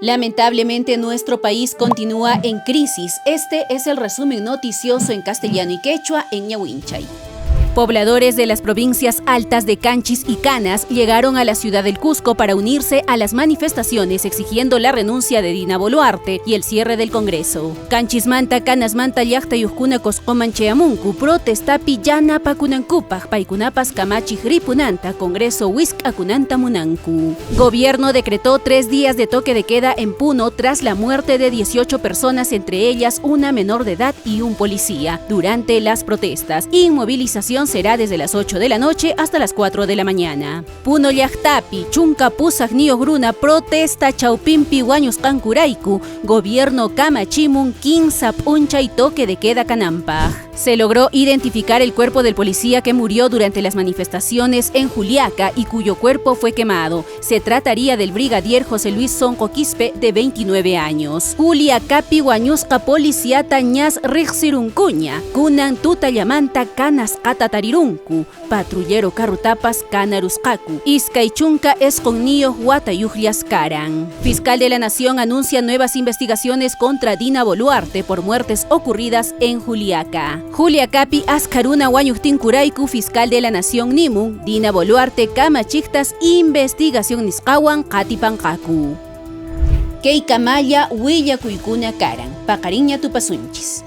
Lamentablemente, nuestro país continúa en crisis. Este es el resumen noticioso en castellano y quechua en Ñawinchay. Pobladores de las provincias altas de Canchis y Canas llegaron a la ciudad del Cusco para unirse a las manifestaciones exigiendo la renuncia de Dina Boluarte y el cierre del Congreso. Canchismanta, Canasmanta, llaqtayuqkuna Qosqoman chayamunku, protestapi yanapakunankupaq, paykunapas kamachiq ripunanta, Congreso wisq'akunanta munanku. Gobierno decretó 3 días de toque de queda en Puno tras la muerte de 18 personas, entre ellas una menor de edad y un policía, durante las protestas. Inmovilización será desde las 8 de la noche hasta las 4 de la mañana. Puno llaqtapi, 18 runa protesta chawpinpi wañusqankurayku, gobierno kamachimun kimsa p'unchay toque de queda kananpaq. Se logró identificar el cuerpo del policía que murió durante las manifestaciones en Juliaca y cuyo cuerpo fue quemado. Se trataría del brigadier José Luis Sonco Quispe, de 29 años. Juliacapi wañusqa policiata ñas riqsirunkuña. Kunan tutallamanta kanasqata tarirunku. Patrullero carrutapas kanarusqaku. 29 watayuqllas karan. Fiscal de la Nación anuncia nuevas investigaciones contra Dina Boluarte por muertes ocurridas en Juliaca. Juliacapi askha runa wañuqtinkurayku, fiscal de la Nación nimun, Dina Boluarte kamachiqtas investigación nisqawan qatipanqaku. Kaykamalla willakuykuna karan. Paqarinña tupasunchis.